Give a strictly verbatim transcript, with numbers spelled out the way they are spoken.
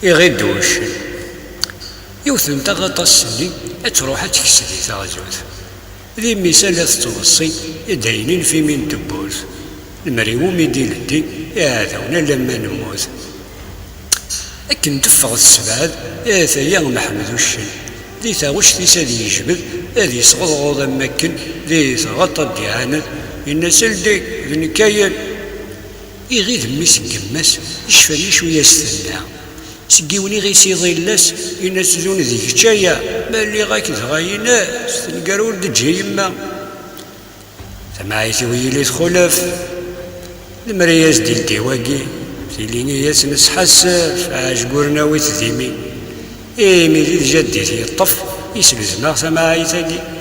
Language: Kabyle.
Iɣid uccen. Yiwet n taɣaṭ ass-nni ad truḥ ad tekkes di taɣzut. D imi-s ala tettweṣṣi i d-aynin f imi n tewwurt. Lemmer iwumi d-ileddi iɛdawen alamma nemmut. Akken teffeɣ tessebɛed, ata-ya Meḥmed uccen di taɣect-is ad yejbed, ad yesɣeḍɣuḍ am wakken di taɣaṭ ad d-iɛaned, yenna-s: "Ldi, d nekk ayen." Iɣid mmi-s n yemma-s, icfa-nni cwiya s-tenna. Seg yiwen iɣis iḍillas, yenna-s: "Zun d kečč aya, ma lliɣ-ak dɣa yenna-s, tenger ur d-teǧǧi yemma. Tamɛayt-iw yili txulef, lemmer i as-d-ildi wagi, tili i as-nesḥassef, aɛejgur nawi-t d imi. Imi di tjaddit yeṭṭef, islezmeɣ tamɛayt-agi."